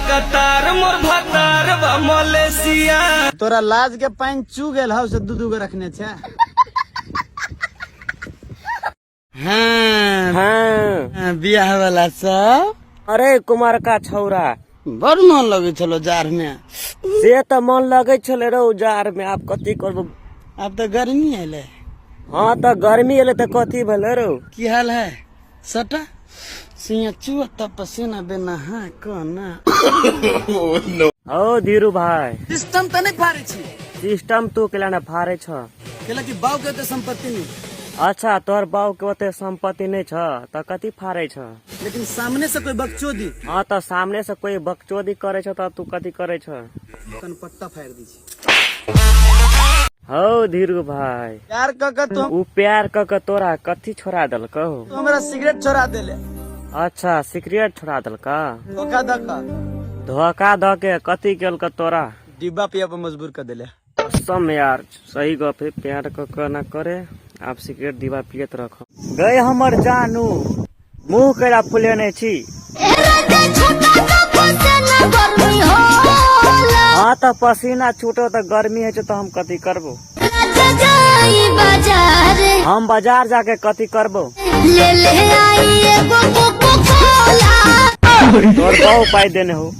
कतार, मोर भतार बा मलेशिया। तोरा लाज के पानि चू गेल हौ से दू दू गो रखने छै। हाँ। हाँ। बियाह वाला सब। अरे कुमारका छौरा, बड़ मन लगै छलो जाड़ में। से तऽ मन लगै छलै रौ जाड़ में, आब कथी करबो? आब तऽ गर्मी एलै। हाँ तऽ गर्मी एलै तऽ कथी भेलै रौ? की हाल है सटा सिया चुआ तब पसीना बिना हाँ कोना। हौ धीरू भाई, सिस्टम तऽ नहि फाड़ै छी। सिस्टम तू केला ने फाड़ै छ? केला कि बाऊ के ओते संपत्ति नहीं। अच्छा, तोहर बाऊ के ओते संपत्ति नहीं छ तऽ कथी फाड़ै छ? लेकिन सामने से कोई बकचोदी। हाँ तऽ सामने से कोई बकचोदी करे छ तऽ तू कथी करे छ? कनपट्टा फाड़ दी छी। हौ धीरू भाई, प्यार क के तू उ प्यार क के तोरा कथी छोड़ा देलकौ? तू हमरा सिगरेट छोड़ा देले। अच्छा, सिगरेट छोड़ा देलका? धोखा द के। धोखा द के कथी केलक तोरा? डिब्बा पिया पर मजबूर कर देले। कसम यार, सही गप है, प्यार क के ना करे, आप सिगरेट डिब्बा पियत रख। गए हमर जानू, मुंह केरा फुलेने छी? हाँ तऽ पसीना छूटो तऽ गर्मी होइ छै तऽ हम कथी करबो? हम बाजार जाके कथी करबो? तोर बहु पाइ देने हो।